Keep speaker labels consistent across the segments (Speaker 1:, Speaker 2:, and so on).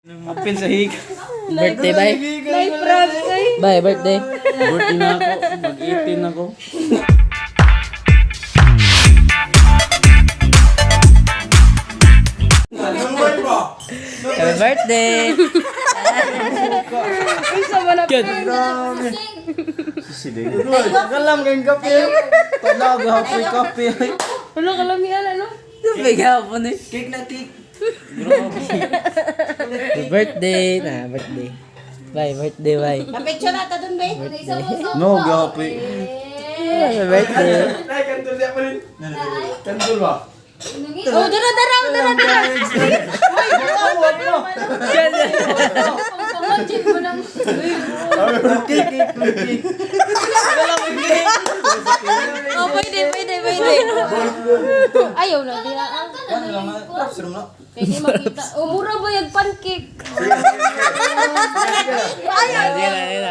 Speaker 1: Apil sa hig.
Speaker 2: Birthday, bye.
Speaker 3: Nay prank ay.
Speaker 2: Bye, birthday.
Speaker 1: Birthday na ako. Mag-18 ako.
Speaker 2: Happy birthday.
Speaker 3: Unsa man na
Speaker 2: Good.
Speaker 1: Kalam kayong kape. Panaw, happy kape.
Speaker 3: Wala kalamian ano?
Speaker 2: Tubig hapon eh.
Speaker 1: Cake na cake.
Speaker 2: Happy birthday. Na, birthday. Bye, birthday, bye.
Speaker 4: Picture na ta dun, be.
Speaker 1: No, happy.
Speaker 2: Happy birthday.
Speaker 1: Ay, kandol siya pa rin. Kandol ba?
Speaker 3: Oh, dara dara dara dara. Pamajin mo nang.
Speaker 1: Cake, cake, cake.
Speaker 3: Oh, pwede, pwede, pwede. Ayaw na diha. Kay di makita. Oh, mura ba yung pancake? Ayaw.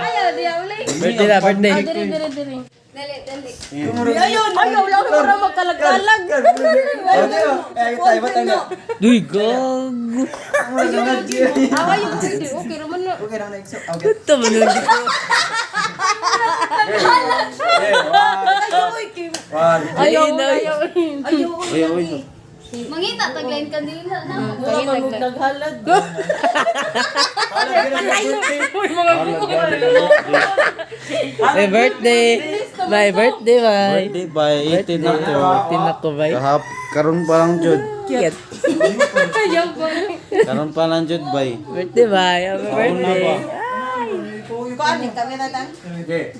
Speaker 3: Ayaw diha uli.
Speaker 2: Birthday na, birthday.
Speaker 3: Ah, diri diri diri.
Speaker 4: Dali, dali.
Speaker 3: Ayaw lang mura magkalag-kalag.
Speaker 2: Duy, gago.
Speaker 3: Ah, ayaw pwede. Okay raman na.
Speaker 2: Ito man nun.
Speaker 3: Ayaw, ayaw.
Speaker 4: Ayaw,
Speaker 1: Ayaw, ayaw.
Speaker 4: Mangita, taglain kandila na.
Speaker 2: Happy birthday. Bye, birthday, bye.
Speaker 1: Birthday bye. 18 ako.
Speaker 2: 18 ako, bye.
Speaker 1: Kahap, karon pa lang jud.
Speaker 2: Cute.
Speaker 3: Ayaw ba?
Speaker 1: Karon pa lang jud bay.
Speaker 2: Birthday, bye. Happy
Speaker 1: Kaon na ba?
Speaker 2: birthday.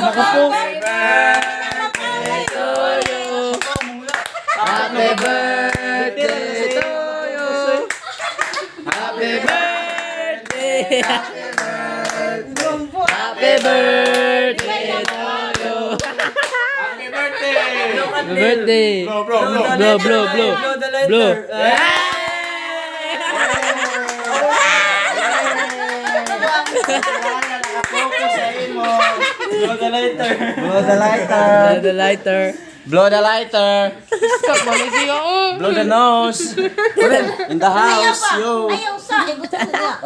Speaker 1: Nakapo.
Speaker 2: Happy birthday to you. Happy birthday. Happy birthday to you.
Speaker 1: Happy birthday!
Speaker 2: Happy birthday.
Speaker 1: Blow, blow, blow.
Speaker 2: Blow, blow, blow. Blow.
Speaker 1: Blow the lighter. Blow the lighter.
Speaker 2: Blow the lighter.
Speaker 1: Blow the lighter.
Speaker 3: Stop mo siya.
Speaker 1: Blow the nose. In the house, yo.
Speaker 4: Ayaw sa, eh, gusto ko na.